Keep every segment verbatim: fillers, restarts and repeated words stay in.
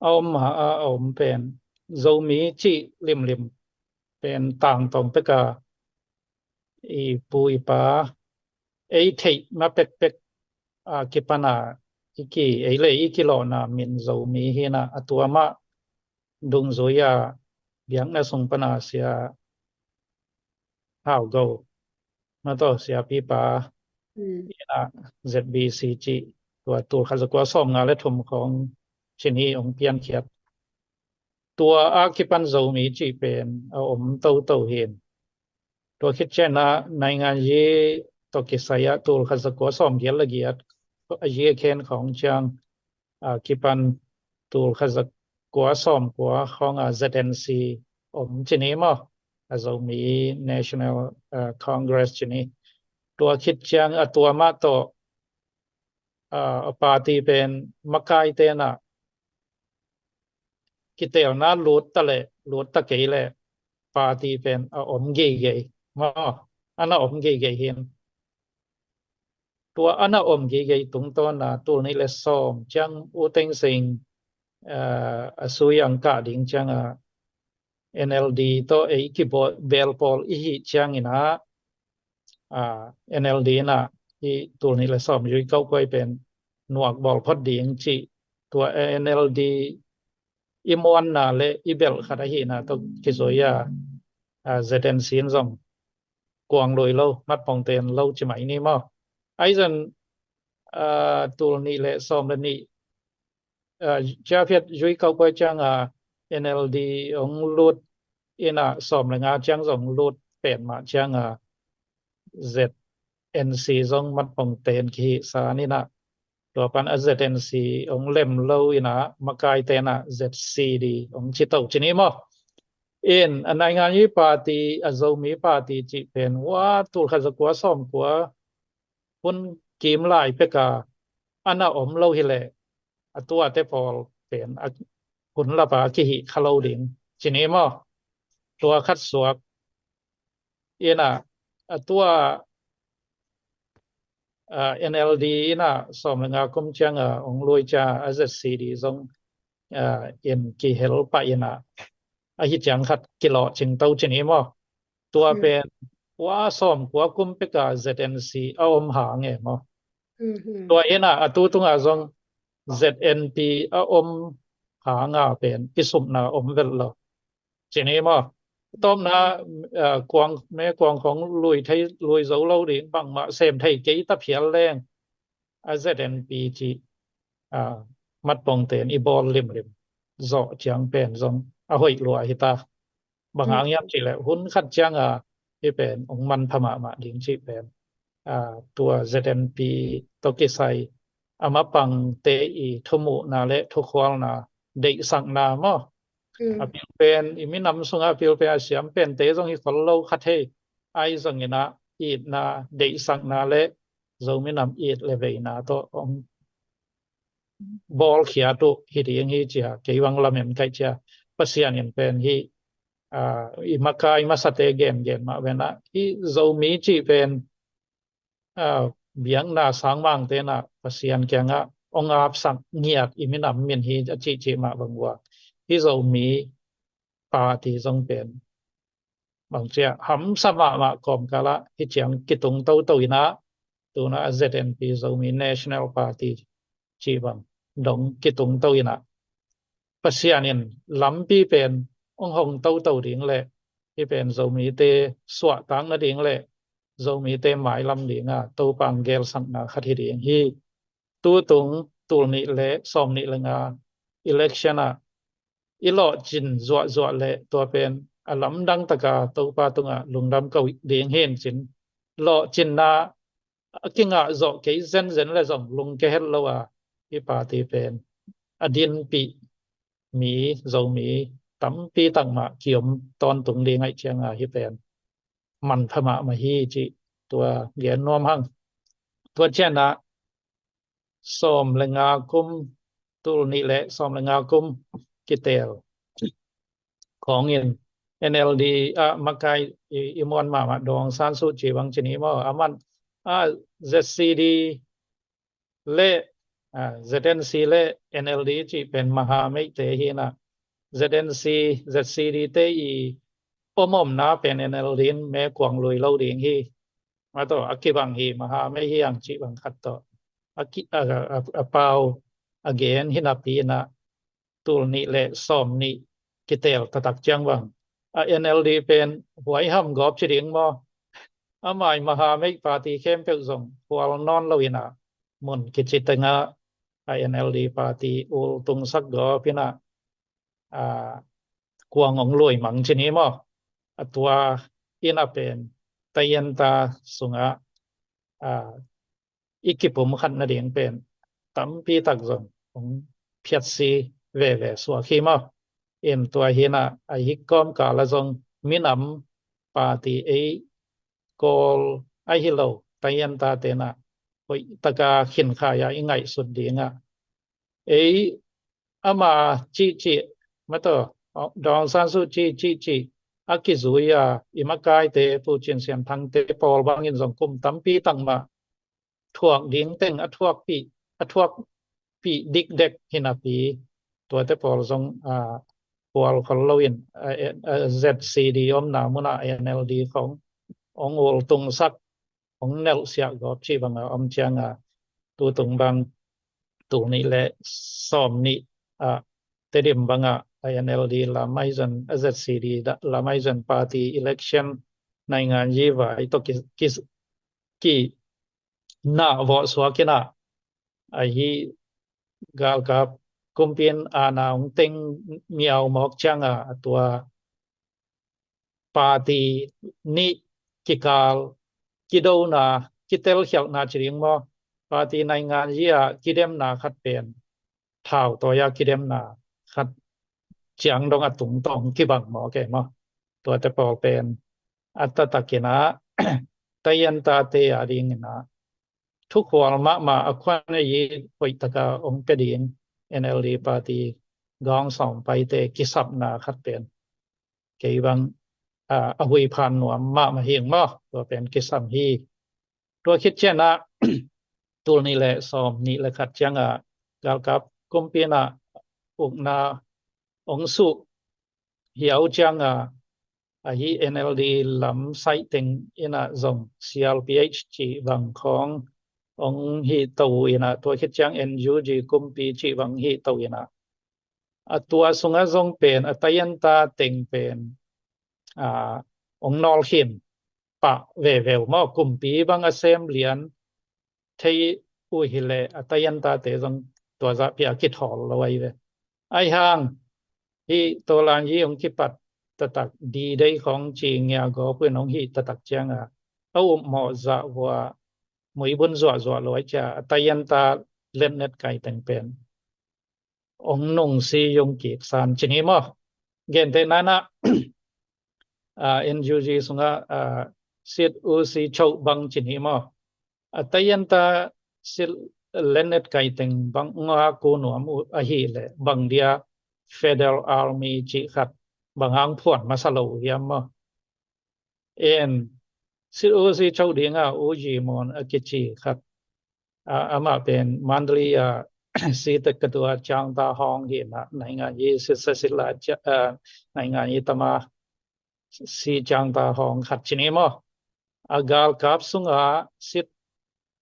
a om ma a a om pen Zomi cih limlim pen tangtong peka i pu i pa ei theih ma pekpek a kipana i ki ei le i kilawhna min Zomi hina a tua mah dungzui a biakna sung pana sia hau go na tawh siapipa ina Z B C cih tua tul khat zakua sawm nga le thum khawng cin hi ong piankhiat. Tua a kipan Zomi cih pen a om toto hin. Tua khit ciangin naingan yi tawh kisai ah tul khat zakua sawm giat le giat a yi a khen khawng ciang a kipan tul khat zakua sawm kua khawng a Z N C om cin hi maw? A Zomi National Congress cin hi. Tua khit ciang a tua mah tawh a party pen makai tena kitelna lut ta le lut ta kei le party pen a om geigei maw? Ana om geigei hin. Tua ana om geigei tungtawna tul nih le sawm ciang U Thein Sein a sui ang kah ding cianga N L D tawh ei kibel pawl i hih ciangina N L D na i tul nih le sawm zui kauh kuai pen nuak bawl phot ding cih tua N L D i muanna le i belh khat ahihna tawh kizui a Z N C in zong kuang lui lo, matpong ten lo ci mai ni maw? Aizan tul nih le sawm le nih ciaphiat zui kauh kuai cianga N L D ong lut ina sawm le nga ciang zong lut pen mah cianga Z N C zong matpong ten kihihsa nina tua pan a Z N C ong lem lo ina makai tena Z C D ong ci to ci ni maw? In a naingan yi party a Zomi party cih pen wa tul khat zakua sawm kua hun kim lai peka ana om lo hi le a tuate pawl pen a hun lapa kihih kha lo ding ci ni maw? Tua khat suak ina a tua N L D ina sawm le nga kum cianga ong lui cia a Z C D zong in kihel pah ina ahi ciang khat kilawh cing to ci ni maw? Tua pen wa sawm kua kum peka Z N C a om hang e maw? Tua ina a tu tunga zong Z N P a om hanga pen i supna om vel lo ci ni maw? Tawpna kuang me kuang khong lui thei lui zo lo ding bangmah sem thei kei ta phial leng a Z N P ci matpong ten i bawl limlim zawh ciang pen zong a hoih lua hi ta. Bang hang hiam cih le hun khat cianga hi pen ong manpha mahmah ding cih pen tua Z N P tawh kisai a mapangte i thumuhna le thukhualna deihsakna maw? A pil pen i minam sunga a pil pen a siam pente zong hi khol lo kha thei. Ai zongina itna deihsakna le Zomi nam it le veina tawh ong bawlkhiat uh hi ding hi cia kei bang lamen kaih cia Pasian in pen hi i makai masate gengen mah vena hi Zomi cih pen biakna sangmang tena Pasian kiangah ong apsak ngiat i minam min hi a cihcih mah bang ua hi Zomi party zong pen bang cia hamsa mahmah kawmkalah hi ciang kitung toto ina tuna a Z N P Zomi National Party cih bang dong kitung to ina Pasian in lampi pen ong hong toto ding le hi pen Zomite suahtak nading le Zomite mailam dinga Topa ong gelsakna khat hi ding hi. Tutung tul nih le sawm nih le nga election ah i lawhcin zuahzuah le tua pen a lamdang taka Topa tungah lungdam ko ding hin cin lawhcinna a kingah zawh kei zenzen le zong lungke het lo a i party pen a dinpih mi Zomi tampi takmah kiom tawntung ding aih cianga hi pen manpha mahmah hi cih tua gen nuam hang. Tua cianah sawm le nga kum tul nih le sawm le nga kum kitel khawngin N L D ah makai i muan mahmah Daw Aung San Suu Kyi bang ci ni maw? Aman Z C D le ZNC le NLD cih pen maha meihte hi na, ZNC, ZCD te i om omna pen NLD in me kuang lui lo ding hi. Mataw a kibang hi, maha mei hi ang cih bang khat tawh a, ki, a, a, a pau a gen hi napi na, tul nih le sawm nih kitel taktak ciang bang a NLD pen huai ham gawp ci ding maw? A mai maha mei party khempeuh zong hual nawn lo ina, mun kici tenga a NLD party ul tungsak gawp ina, a, kuang ong lui mang ci ni maw? A tua ina pen tayenta sunga, a, i kipum khat nading pen tampi tak zong ong phiatsi veve suak hi maw? In tua hina a hi kawm kala zong minam party ei kawl a hi lo tayenta tena hoih taka khin khaya i ngaihsut dinga, ei ama cihcih, mataw Daw Aung San Suu Kyi cihcih a kizui a i makaite Pu Cin Sian Thangte pawl bangin zong kum tampi tak mah thuak ding teng a thuakpih, a thuakpih dikdek hinapi tuate pawl zong, a, pual khol loin, a, a, ZCD omna muna NLD khong ong ul tungsak, ong nelhsiah gawp cih banga om cianga tutung bang tul nih le sawm nih a Tedim banga NLD lam ahi zon, ZCD lam ahi zon party election naingan yi vai tawh ki, ki, ki na vawh suak ina, ahi galkap kumpi in ana ong teng miau mawk cianga a tua party nih kikal kidona, kitelkhialhna ci ding maw? Party naingan yi a kidemna khat pen thau tawya kidemna khat ciang dong a tungtawng kibang mawk e maw? Tuate pawl pen a taktak ina tayenta te a ding ina thukhual mahmah a khuan a yi hoih taka ong pia ding NLD party gawng sawm paite kisapna khat pen kei bang, a, a huiphan nuam mahmah hing maw? Tua pen kisam hi. Tua khit ciana tul nih le sawm nih le khat cianga galkap kumpi ina ukna ong suh hiau cianga ahi NLD lam saih teng ina zong CRPH cih bang khong ong hi to ina, tua khit ciang NUG kumpi cih bang hi to ina, a tua sunga zong pen a tayenta teng pen, a, ong nawlkhin pah veveu maw? Kumpi bang a sem lian thei uh hileh a tayentate zong tua zahpia kithawl lo ahi ve. Ahi hang hih Tolan yi hong kipat taktak, D-Day khong ci ngia gawp uh in hong hih taktak cianga a upmawh zah vua muibun zuahzuah lo ahi cia a tayenta letnet kaiteng pen ong nungsi yung kik san ci ni maw? Gentehna na, a, NUG sunga, a, sit u si cho bang ci ni maw? A tayenta sit letnet kaiteng bang nga ku nuam uh ahileh bang dia Federal Army cih khat bang hang phuan masa lo uh hiam maw? En sit u si cho dinga u yi mon a kici khat, a, amah pen Mandalay a si tek ka tua ciang ta hong hi na, naingan yi sit sa sit la cia, a, naingan yi tama si ciang ta hong khat ci ni maw? A galkap sunga sit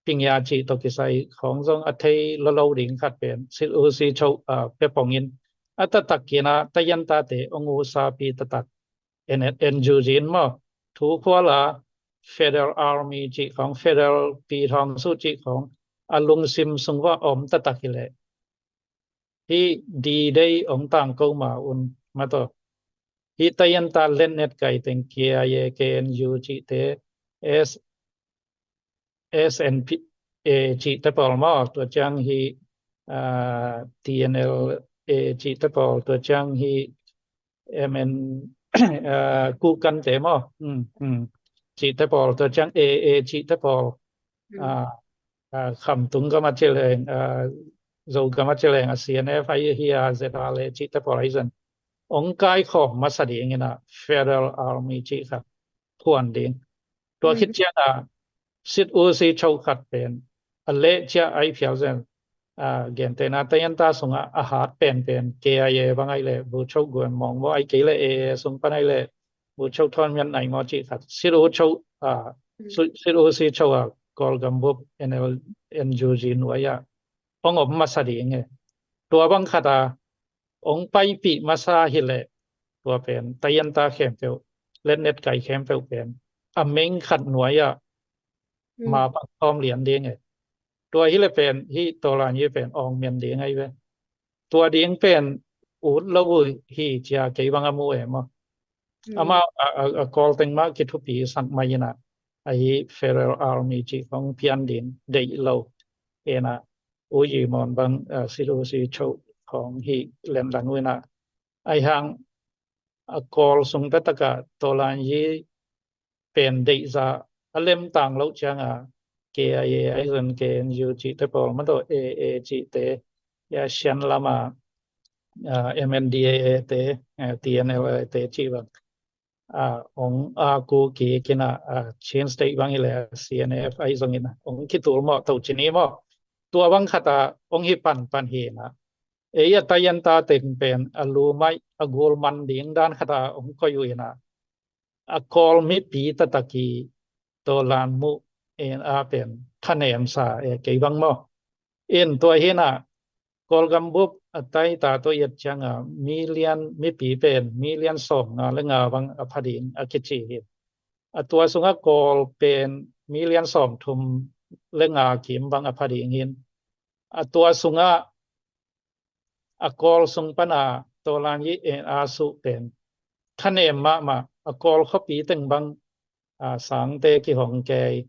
pingia cih tawh kisai khong zong a thei lolo ding khat pen sit u si cho, a, pia pongin a taktak kina tayentate ong u sapi taktak en, en ju zin maw? Thu khuala Federal Army cih khong, Federal pi thong su cih khong a lungsim sung va om taktak hileh hih D-Day ong tangko ma un mataw, hih tayenta letnet kaiteng K I A, K N U cihte, S, SNPA cihte pawl maw, tua ciang hih, a, TNLA cihte pawl, tua ciang hih MN, a, Kukante maw, um, um, cihte pawl, tua ciang AA cihte pawl, a, a, Khamtung gama ci leng, a, Zo gama ci leng a CNF ahi hi a, ZRA cihte pawl ahi zan ong kaikhawm masa dingin a Federal Army cih khat phuan ding. Tua khit cianga sit u si cho khat pen a leh cia ai phial zen a, gentehna tayanta sungah a hat penpen K I A bang ahi leh Bogyoke Gyuem Maung maw, ahi kei leh A A sung pan ahi leh Bogyoke Thawng Myat Naing maw cih khat, Silocho, a, Silocho a Kawlgam bup N L, N U G nuai ah hong om masa ding e. Tua bang khat a hong paipih masa hi leh tua pen tayanta khempeuh, letnet kai khempeuh pen a meng khat nuai ah ma pang khawm lian ding e. Tua hi leh pen hih Tawlan Yi pen awng mian ding ahi ve. Tua ding pen ut lo uh hi cia kei bang a mu e maw. Amau a, a, a Kawl teng mah kithupi sak mai in ah, ahi Federal Army cih khawng pian ding deih lo. En ah, U Yi Mawn bang, a, Silocho khawng hi lenlang uh in ah, ahi hang a Kawl sung taktak ah Tawlan Yi pen deihzah a lemtang loh ciang a K I A ahi zong K N U cihte pawl maw, A A cihte, a, Shan lam a, a, M N D A A te, a, T N L A te cih bang, a, hong a ku kik in ah, a, Chin State bang hi leh C N F ahi zong in ah hong kitul mawh to ci ni maw. Tua bang khat a hong hi panpan hi in ah, ei a tayanta teng pen a lu maih a gul man ding dan khat a hong koih uh in ah, a Kawl mipi taktak i Tawlan muh en a pen thanemsa e kei bang maw. En tua hi in ah Kawlgam bup a taita tawh i et ciang a million, mipi pen million sawmnga le nga bang a pha ding a kici hi. A tua sungah Kawl pen million sawmthum le nga kim bang a pha ding hi in, a tua sungah a Kawl sung pan a Tawlan Yi en a suh pen thanem mahmah, a Kawl khuapi teng bang, a, sangte kihong kei,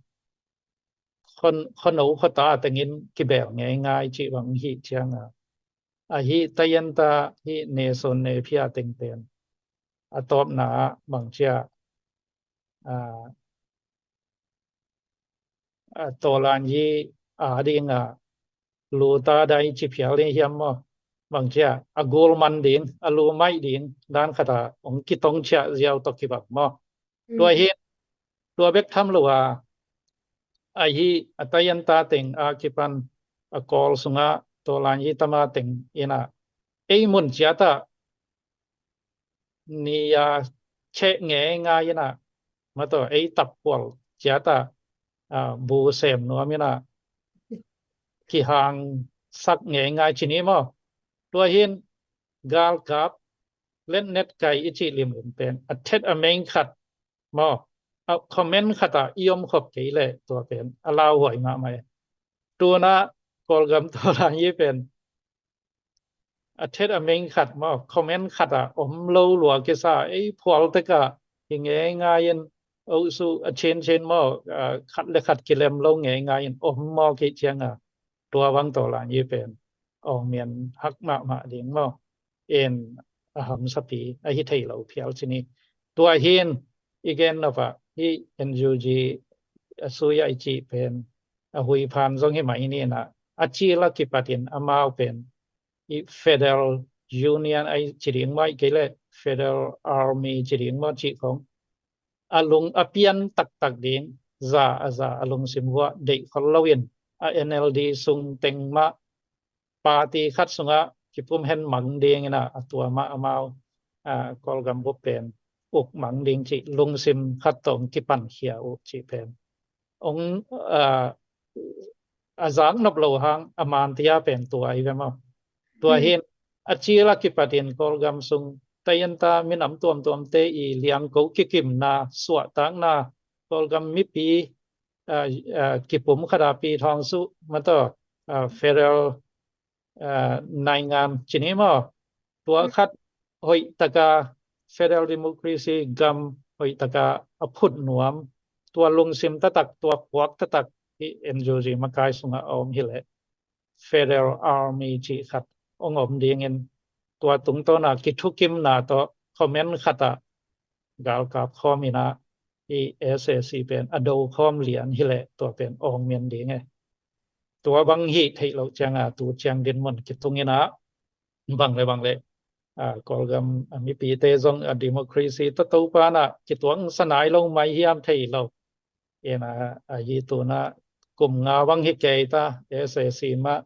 khuano khuata teng in kibel ngeingai cih bang hi ciang a, ahi tayanta hih Nason Napier teng pen a tawpna ah bang cia, a, a, Tawlan Yi a ding a lu ta dai ci phial ding hiam maw. Bang cia a gul man ding, a lu maih ding dan khat a hong kitong ciah ziau tawh kibang maw. Tua hi, tua bek tham lo a, ahi a tayanta teng a kipan a Kawl sungah Tawlan Yi tama teng in ah ei mun ciat ah ni a cheh ngeingai in ah, maw, ei tapkual ciat ah, a, bu sem nuam in ah kihangsak ngeingai ci ni maw. Tua hi in galkap letnet kai i cih limlim pen a thet a meng khat maw, a comment khat ah i om khop kei leh tua pen a lauhuai mahmah e. Tu in ah Kawlgam Tawlan Yi pen a thet a meng khat maw, comment khat ah om lo lua kisa, ei phual tek ah hi ngeingai in, oh su a chin chin maw, a, khat le khat kilem lo ngeingai in om maw kei ciang a, tua bang Tawlan Yi pen awng mian hak mahmah ding maw. En a hamsapi ahi thei lo phial ci ni. Tua hi in i gen nop ah hih N U G a sui a i cih pen a huiphan zong hi mai ni in ah, a cil a kipat in amau pen i Federal Union ahi ci ding maw, ahi kei leh Federal Army ci ding maw cih khong a lung a pian taktak ding, za a za a lungsim vuah deih khol lo in a N L D sung teng mah party khat sungah kipum hen mang ding in ah, a tua mah amau, a, Kawlgam bup pen uk mang ding cih lungsim khat tawh hong kipankhia uh cih pen hong, a, a zak nop lo hang a mantia pen tua hi ve maw. Tua hi in a cil a kipat in Kawlgam sung tayanta minam tuamtuamte i liangko kikimna, suahtakna, Kawlgam mipi, a, a, kipum khat a pi thawng suh, maw, a, federal, a, naingan ci ni maw. Tua khat hoih tak a federal democracy gam hoih tak a a phut nuam, tua lungsim taktak, tua puak taktak hih N U G makai sungah a om hi leh Federal Army cih khat hong om ding in, tua tungtawn a kithukimna tawh comment khat ah galkap khawm in ah hih S A C pen a do khawm lian hi leh tua pen awng mian ding e. Tua bang hi theih loh ciang a tu ciang dinmun kitung in ah bang le bang le, a, Kawlgam, a, mipite zong a democracy tawh Topa in ah kituang sa nai lo mai hiam thei lo. In ah, a, hi tu in ah kum nga bang hi kei ta, S A C mah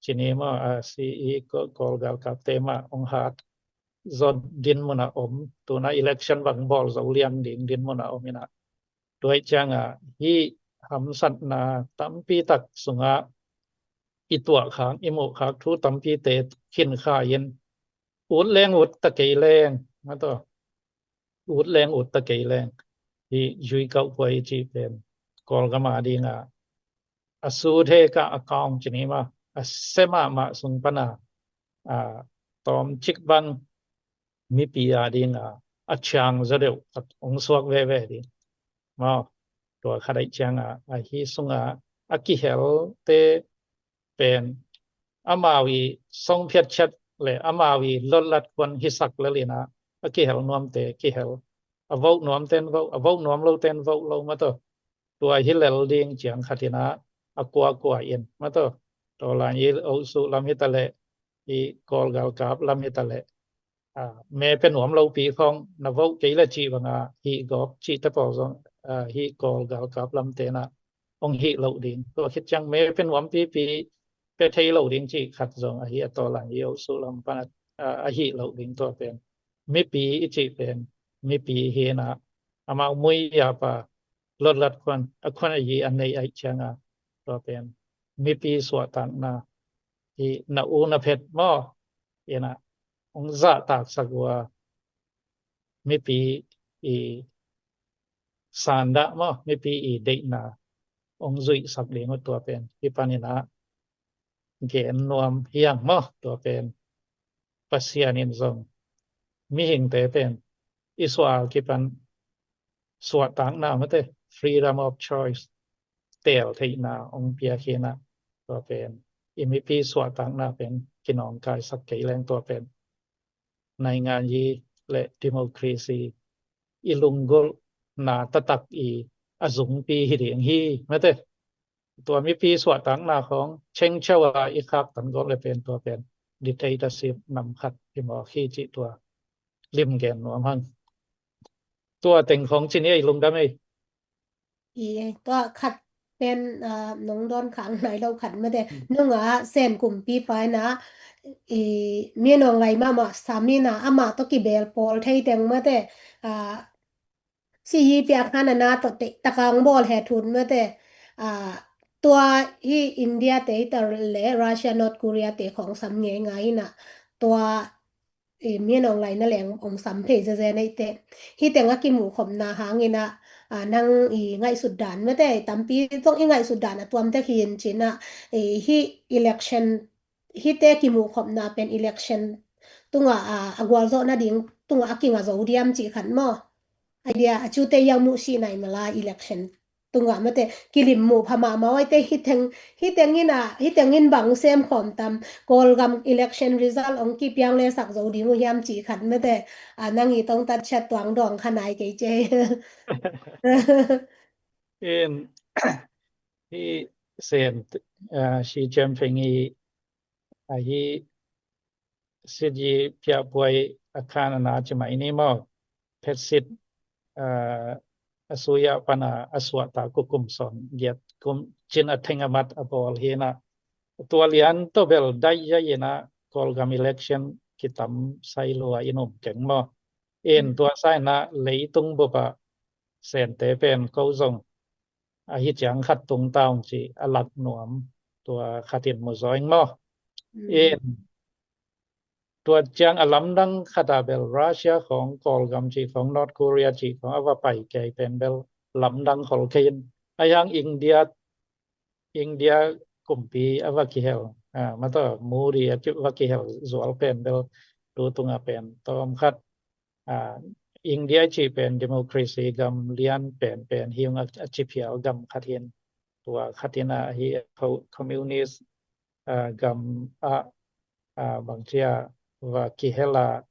ci ni maw, a si i Kawl galkapte mah hong hat zaw dinmun a om, tu-in ah election bang bawl zo liang ding dinmun a om in ah, tua ahih ciangah hih hamsatna tampi tak sungah i tuahkhak i muhkhak thu tampite khinkhai in, ut leng ut ta kei leng, mataw, ut leng ut ta kei leng, hih Yui Kauh Puai i cih pen Kawlgam a dingah a sut hekah a kaung ci ni maw, a sia mahmah sung pana, a, tawmcik bang mipi a dingah a ciang zaw deuh a hong suak veve ding maw. Tua khat ahih ciangah ahi sungah a kihelte pen amau i song phiat ciat le amau i lotlat khuan hisak lel in ah, a kihel nuamte kihel, a vote nuamten vote, a vote nuam loten vote lo, mataw. Tua hi lel ding ciang khat in ah, a kuakua in, mataw, tua lai-in i Osu lam hi ta leh, i Kawl galkap lam hi ta leh, a, me pia nuam lopi khawng na vote kei le cih banga hih gawp cihte pawl zong, a, hih Kawl galkap lamte in ah hong hih loh ding. Tua khit ciang me pia nuam pipi, pia thei lo ding cih khat zong ahi a, tua lai-in i Osu lam pan a, a, a hih loh ding. Tua pen mipi i cih pen mipi hi in ah, amau mui a pa lotlat khuan, a khuan a yi a neih ahih ciangah, tua pen mipi suahtakna hi, na u na phet maw, in ah hong zahtaksak uh a, mipi i sandah maw, mipi i deihna hong zuihsak ding uh, tua pen hih panin ah gen nuam hi hang maw. Tua pen Pasian in zong mihingte pen i suah a kipan suahtakna, mate, freedom of choice, teel theihna hong piak hi in ah, tua pen i mipi suahtakna pen kinawngkaisak kei leng, tua pen naingan yi le democracy i lunggulhna taktak i a zungpi hi ding hi, mate. Tua mipi suahtakna khawng chengchau a i khaktan gawp le pen, tua pen dictatorship nam khat hi mawk hi cih tua lim gen nuam hang. Tua teng khawng ci ni ei, lungdam ei. I, tua khat pen, a, nong dawn khak nai lo khat, mate. Nungah Sen kumpipa in ah, i, Min Aung Hlaing mahmah sam in ah, amah tawh kibel pawl thei teng, mate, a, si yi piak han a na tawh te takah hong bawl het hun, mate. A, tua hi India te hi ta le Russia, North Korea te khawng sam ngeingai in ah, tua, e, Min Aung Hlaing na leng hong sam phei zeze neite. Hih teng a kimuhkhopna hangin ah, a, nang i ngaihsut dan, mate, tampi zong i ngaihsut dan a tuamte hi in cin ah, e, hih election, hihte kimuhkhopna pen election tungah, a, a gualzawh nading tungah a kinga zo diam cih khat maw. Idea a cute yang muh si nai mala election tungah, mate, kilim muh pha mahmah uh a, ite hih teng, hih teng in ah, hih teng in bang sem khawm tam, Kawlgam election result hong kipiang le sak zo ding uh hiam cih khat, mate, a, nang i tong tat ciat tuang dawng kha nai kei ce. In, hih Sen, a, Xi Jinping i, ahi Sit Yi Pya Puai a khan a na ci mai ni maw. Phet sit, a, a sui ah pana a suahtak uh kum sawm giat, kum cin a theng a mat a bawl hi in ah, tua lian tawh bel daih zaih in ah Kawlgam election kitam sai lua in um keng maw. In tua sa in ah leitung bup ah Sente pen ko zong ahi ciang khat tung ta ung ci a lak nuam, tua khat in mu zaw ing maw. In tua ciang a lamdang khat a bel Russia khawng, Kawlgam cih khawng, North Korea cih khawng a va pai kei pen bel lamdang khol kei in. Ahi hang India, India kumpi a va kihel, a, mataw, Modi a ki, va kihel zual pen bel tu tungah pen tawm khat, a, India cih pen democracy gam lian penpen hi ung a, a ci phial gam khat hi in, tua khat in ah hi, a, communist, a, gam ah, a, bangci a va kihel a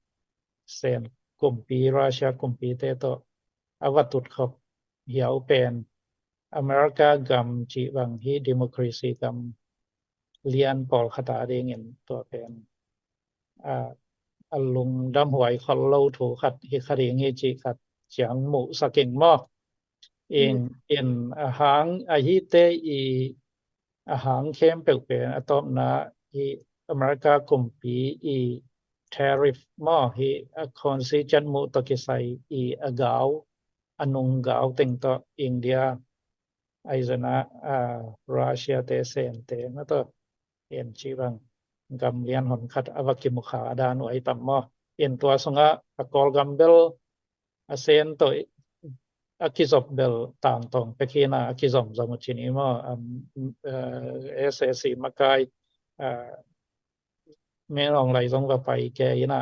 Sen kumpi, Russia kumpite tawh a va tutkhop hiau pen America gam cih bang hi democracy gam lian pawlkhat a dingin tua pen, a, a lungdam huai khol lo thu khat hi kha ding hi cih khat ciang muhsak ing maw. In, in a hang, a hihte i a hang khempeuh pen a tawpna i America kumpi i tariff maw, hi a constitution muh tawh kisai i a gau, a nung gau teng tawh India, aizana, a, Russia te, Sen te na tawh en ci bang gam lian hon khat a va kimukha a dan uh ai tam maw. In tua sungah a Kawlgam bel a Sen tawh a kizop bel tangtawng pek hina a kizom zom uh cin i maw. Um, uh, S A C makai, uh, Min Aung Hlaing zong va pai ke ina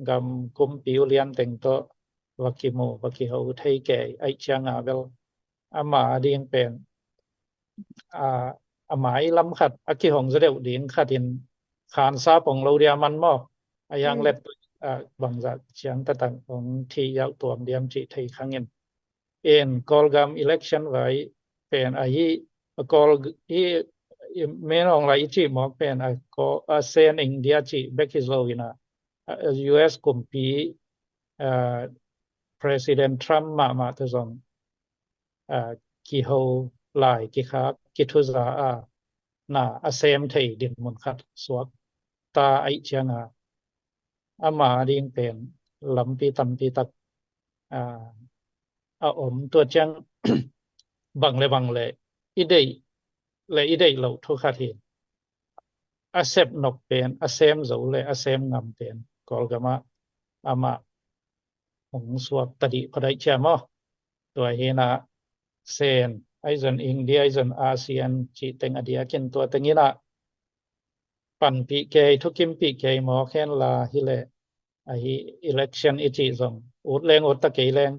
gam kumpi uh lian teng tawh va kimu va kiho thei ke ai cianga bel ama ding pen, a, a mai lam khat a kihong za deuh ding khat in khansa pong lo dia man maw. A yang let, a, bangzah ciang tatang ong thi yauh tuam diam cih thei khangin. In Kawlgam election vai pen ahi, a Kawl hi, i Min Aung Hlaing i cih mawk pen a Kawl, a Sen India cih bek hi zo ina, a, a U S kumpi, a, President Trump mahmah te zong, a, kiho lai kikhak kithuza a na a sem thei dinmun khat suak ta aih cianga ama ding pen lampi tampi tak, a, a om. Tua ciang bang le bang le i deih le i deih loh thu khat hi. A sep nok pen, a sem zo le a sem ngam pen Kawlgam ah amah hong suak ta dih phot aih cia maw. Tua hina Sen aizon India aizon ASEAN cih teng a diakin tua teng ina panpih kei, thukimpih kei mawk hen la hi le ahi election i cih zong ut leng ut ta kei leng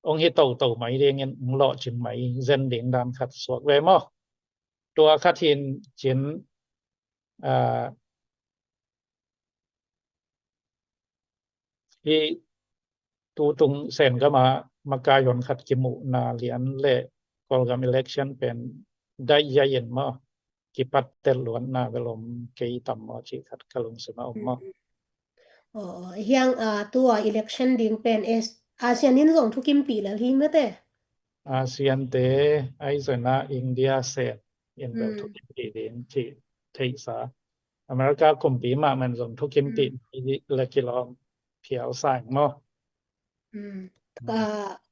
ong hi toto mai dingin ong lawhcing mai zen ding dan khat suak ve maw. Tua khat hin cin, a, hi tutung Sen gama makai hon khat kimuhna lian le Kawlgam election pen daih yai in maw kipat tel luatna bel om kei tam maw cih khat ka lungsim a om maw. Aw, hiang, a, tua election ding pen ASEAN in zong thukimpih lel hi mete. ASEAN te aizona India Sen in bel thukimpih ding cih theihsa. America kumpi mahmah in zong thukimpih le kilawm phial sa ing maw.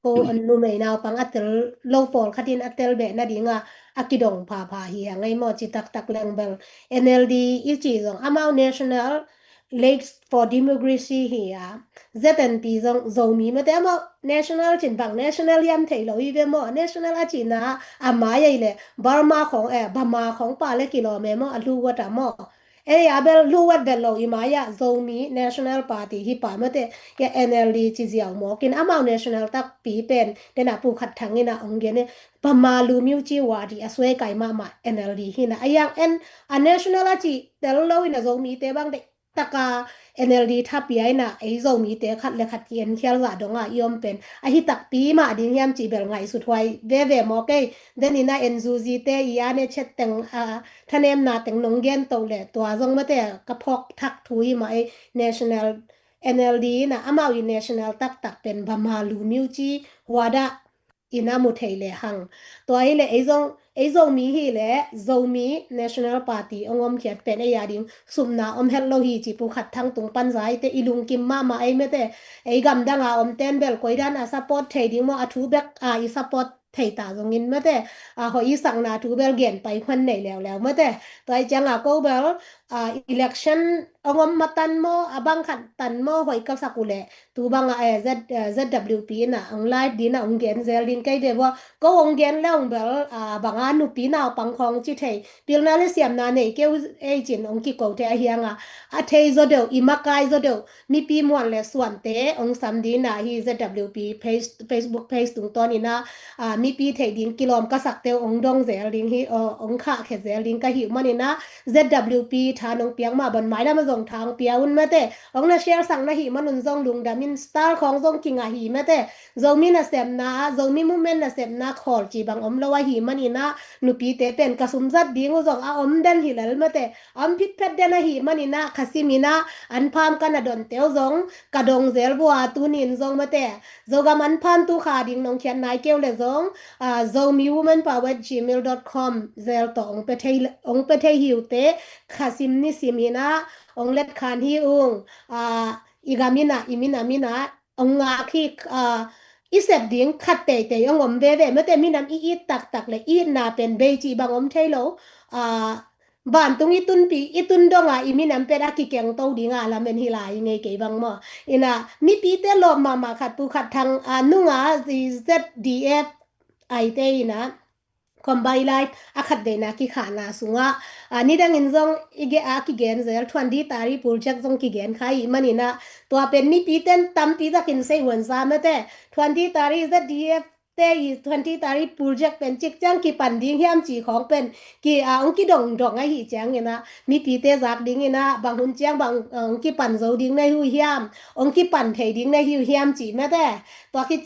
Ko numei naupang a tel lo pawlkhat in a tel beh nadinga a kidong phapha hi a ngai maw ci taktak leng bel NLD i ci zong amau National League for Democracy hi a, ZNP zong Zomi mete amau national cin bang national hiam thei lo hi ve maw. National a cina a mai ei le Burma khong, eh, Bama khong pa le kilawm e maw, a lu wat a maw. Ei a bel lu wat bel lo i mai a Zomi National Party hi pa mete, ya NLD ci ziau mawkin amau national takpi pen dena pu khat thang ina ong gen e, Bama lu miu ci wa di a suai kai mahmah NLD hina. A yang en a national a ci tel lo ina Zomi te bang de taka NLD thapia ina ei Zomi te khat le khat ki en khial zah donga i om pen ahi takpi mah ding hiam ci bel ngaihsut huai veve mawk ei. Den ina NUG te i a ne chet teng, a, thanemna teng nong gen to le tua zong mate ka phawk thak thu hi mah ei. National NLD ina amau i national taktak pen Bama lu miu ci wa da ina mu thei le hang. Tua hi le ei zong, ei Zomi hi le Zomi National Party ong om khiat pen ei a ding supna om het lo hi ci pu khat thang tung pan zai te i lungkim mahmah ei mete. Ei gamdang a om ten bel koidan a support thei ding maw, a thu bek a i support thei ta zongin mete, a, hoih i sakna thu bel gen pai huan nei leuleu mete. Tua i cianga ko bel, a, election ong om matan maw, a bang khat tan maw, hoih ka sak uh le tu banga, eh, Z, eh, ZWP ina ong live dina ong gen zel ding kei ve vua. Ko ong gen le ong bel, a, banga nupi naupang khong ci thei pilna le siamna nei keu ei cin ong kiko thei a hianga a thei zo deuh, i makai zo deuh, mipi muan le suante ong sam dina hi ZWP page, Facebook page tungtawn ina, a, mipi theih ding kilawm ka sakte ong dong zel ding hi, o, ong khah khe zel ding ka hi uh manina ZWP tha nong piak mah bon mai lam a zo zong thang pia un mate. Ong na share sak na hi manun zong lungdam in, star khong zong kinga hi mate. Zomi nasepna, Zomi movement nasepna khawl ci bang om lo ahi manina, nupite pen ka sumzat ding uh zong a om den hi lel mate. A om phitphet den ahi manina, khasim ina, an pham ka na don teu zong ka dong zel bua tunin zong mate. Zogam an pham tu kha ding nong khian nai keu le zong, ah, zomi woman power at gmail dot com zel tawh ong pe thei, ong pe thei hi uh te, khasim nisim ina ong let khan hi ung, ah, i gam ina, i minam ina ong ngak hi, ah, i sep ding khat teitei ong om veve mate. Minam i it taktak le itna pen bei ci bang om thei lo, ah, vantung i tunpi, i tun donga i minam pen a kikeng to dinga lamen hi lai ngei kei bang maw. Ina mipite lawp mahmah khat pu khat thang, ah, nunga Z D F aite ina Combine Life a khat veina kikhahna sungah, ah, nidangin zong i ge a kigen zel twenty tari project zong kigen kha i manina, tua pen mipiten tampi takin sei huan za mate. Twenty tari Z D F te i twenty tari project pen cik ciang kipan ding hiam ci khong pen ki, ah, ong kidongdong ahi ciangina, mipite zak dingina bang hun ciang bang, ah, ong kipan zo ding na hi uh hiam, ong kipan thei ding na hi uh hiam ci mate. Tua khit ciang